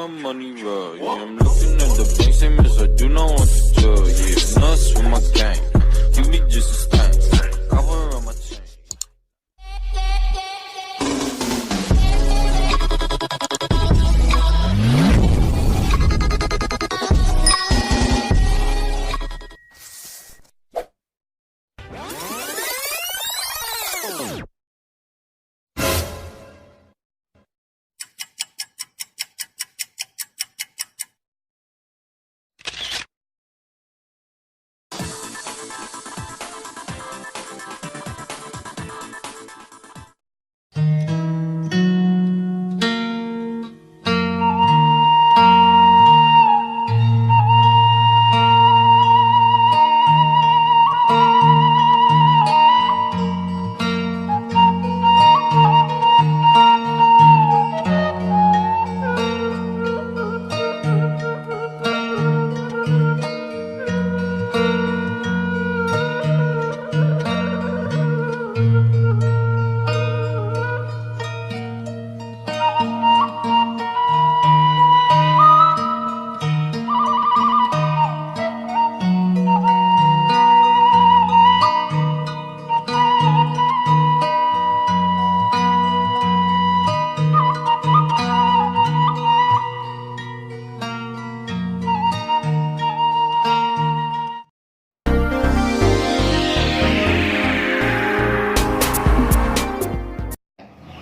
my money well. Yeah, I'm looking at the bank statements, I do not want to tell. Yeah, nuts with my gang. You be just a stank. I wear on my chain.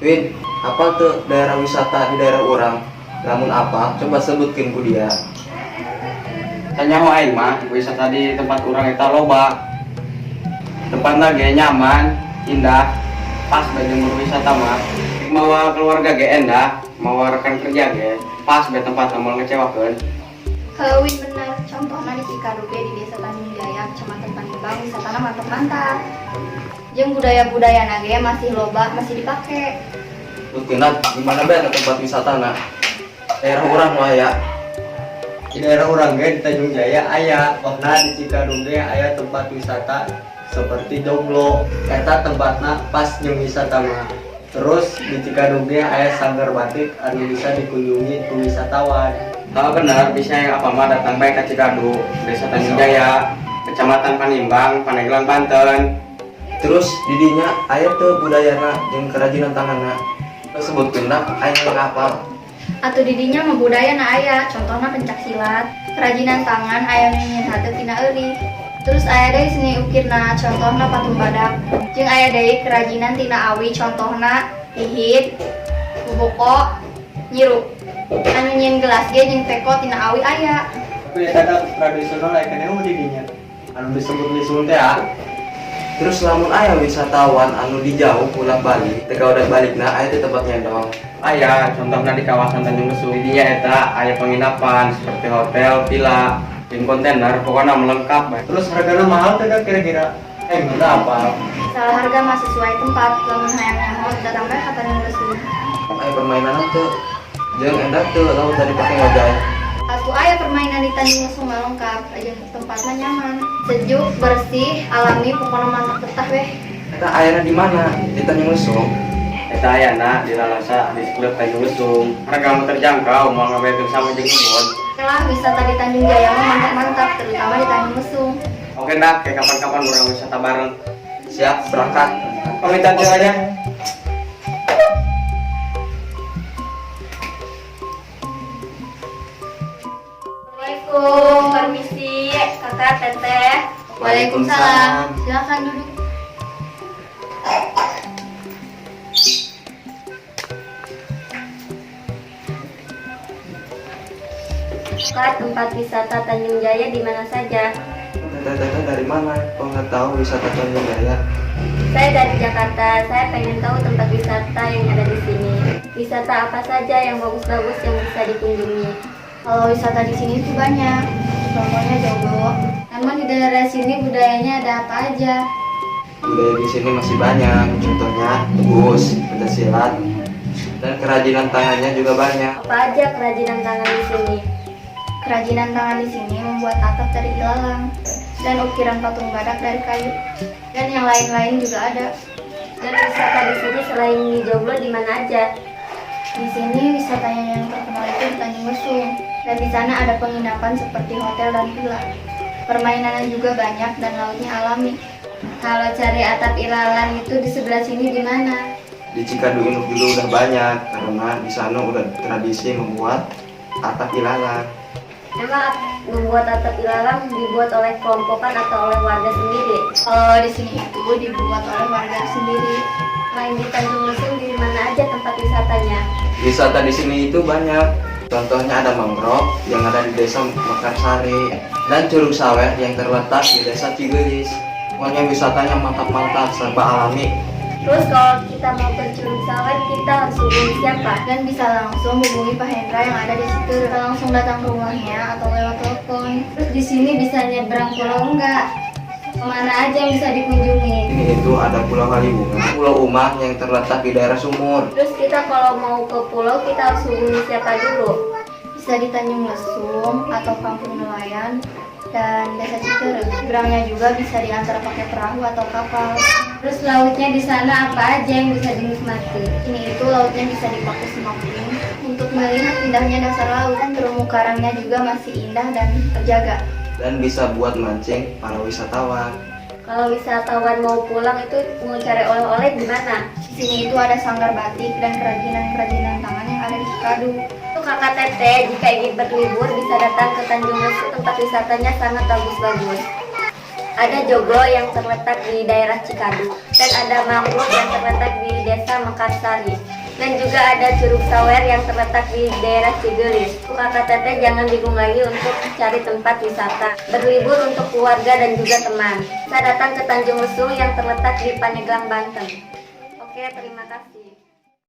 Win, apa tuh daerah wisata di daerah urang? Lamun apa? Coba sebutkan ku dia. Tanya aing mah, wisata di tempat urang eta loba. Tempatna ge nyaman, indah, pas bae jeung wisata mah. Mawa keluarga ge endah, mawa rekan kerja ge pas bae tempatna, moal ngecewakeun. Heuh, bener. Contohnya di Cikadu ge, di Desa Tanjung Jaya, Kecamatan Panimbang, wisatana mantap-mantap. Jeung budaya-budaya ge masih loba, masih dipake. Sebutkeun di mana bae tempat wisata nah. Daerah urang mah ya. Di daerah urang ge di Tanjung Jaya aya, pokna di Cikadung ge aya tempat wisata seperti Joglo. Eta tempatna pas jeung wisata mah. Terus di Cikadung ge aya sanggar batik anu bisa dikunjungi ku wisatawan. Kalau bener, bisa yang apa mah datang bae ka Cikadu, Desa Tanjung Jaya, Kecamatan Panimbang, Pandeglang, Banten. Terus didinya aya tuh budayana jeung kerajinan tanganna. Sebutkeun aing ngapal. Atuh didinya mah budaya na aya, contohna pencak silat, kerajinan tangan aya nu nyieun hate tina eurih. Terus aya deui seni ukirna, contohna patung badak. Jeung aya deui kerajinan tina awi, contohna pihit, buboko, nyiru. Anu nyieun gelas ge jeung teko tina awi aya. Tapi eta da tradisional aya keneh di dinya. Anu disebut lisung teh ah. Terus lamun aya wisatawan anu di jauh pulang balik, teu udah balikna, aya di tempat ngendong? Aya, contohnya di kawasan Tanjung Lesung. Di dinya eta aya penginapan seperti hotel, villa, jeung kontainer, pokoknya melengkap bae. Terus hargana mahal teh da kira-kira? Eh, minta apa? Salah harga mah sesuai tempat, lamun hayang nyaho datang bae ka Tanjung Lesung. Aya permainan teu? Jeung endah teu lamun tadi pake ngojay? Atuh aya permainan di Tanjung Lesung mah lengkap, jeung tempatnya nyaman, sejuk, bersih, alami, pokoknya mantap betah weh. Eta ayana di mana? Di Tanjung Lesung. Eta ayana di Lalasa di Klub Tanjung Lesung. Harga mah terjangkau, moal ngabeakeun sama jeung kebon. Oke lah, wisata di Tanjung Jaya mah mantap-mantap, terutama di Tanjung Lesung. Oke dah, kayak kapan-kapan urang wisata bareng. Siap, berangkat. Pamit aja. Assalamualaikum, permisi, kakak, teteh. Waalaikumsalam. Silakan duduk. Kak, tempat wisata Tanjung Jaya di mana saja? Teteh-teteh dari mana? Kok nggak tahu wisata Tanjung Jaya? Saya dari Jakarta. Saya pengen tahu tempat wisata yang ada di sini. Wisata apa saja yang bagus-bagus yang bisa dikunjungi? Kalau wisata di sini tuh banyak, contohnya Joglo. Emang di daerah sini budayanya ada apa aja? Budaya di sini masih banyak, contohnya tebus, pencak silat, dan kerajinan tangannya juga banyak. Apa aja kerajinan tangan di sini? Kerajinan tangan di sini membuat atap dari ilalang dan ukiran patung badak dari kayu. Dan yang lain-lain juga ada. Dan wisata di sini selain di Joglo di mana aja? Di sini wisatanya yang terkenal itu di Tanjung Lesung. Dan di sana ada penginapan seperti hotel dan villa. Permainannya juga banyak dan lautnya alami. Kalau cari atap ilalang itu di sebelah sini di mana? Di Cikadu Induk juga udah banyak karena di sana udah tradisi membuat atap ilalang. Emang membuat atap ilalang dibuat oleh kelompokan atau oleh warga sendiri? Kalau di sini itu dibuat oleh warga sendiri. Selain di Tanjung Lesung, di mana aja tempat wisatanya? Wisata di sini itu banyak. Contohnya ada mangrove yang ada di Desa Mekarsari dan Curug Sawer yang terletak di Desa Cigeulis. Pokoknya wisatanya mantap-mantap, serba alami. Terus kalau kita mau ke Curug Sawer, kita harus hubungi siapa? Dan bisa langsung hubungi Pak Hendra yang ada di situ. Bisa langsung datang ke rumahnya atau lewat telepon. Terus di sini bisa nyebrang pulau enggak? Kemana aja yang bisa dikunjungi? Ini itu ada Pulau Kaliwunga, Pulau Umang yang terletak di daerah Sumur. Terus kita kalau mau ke pulau, kita harus hubungi siapa dulu? Bisa di Tanjung Lesung atau Kampung Nelayan dan Desa Citeureup. Nyebrangnya juga bisa diantar pakai perahu atau kapal. Terus lautnya di sana apa aja yang bisa dinikmati? Ini itu lautnya bisa dipakai snorkeling untuk melihat indahnya dasar laut, dan terumbu karangnya juga masih indah dan terjaga. Dan bisa buat mancing para wisatawan. Kalau wisatawan mau pulang itu mau cari oleh-oleh gimana? Di sini itu ada sanggar batik dan kerajinan-kerajinan tangan yang ada di Cikadu. Untuk kakak teteh, jika ingin berlibur bisa datang ke Tanjung Lesung, tempat wisatanya sangat bagus-bagus. Ada joglo yang terletak di daerah Cikadu dan ada mangrove yang terletak di Desa Mekarsari. Dan juga ada Curug Sawer yang terletak di daerah Cigeulis. Untuk kakak teteh jangan bingung lagi untuk cari tempat wisata. Berlibur untuk keluarga dan juga teman. Bisa datang ke Tanjung Lesung yang terletak di Pandeglang, Banten. Oke, terima kasih.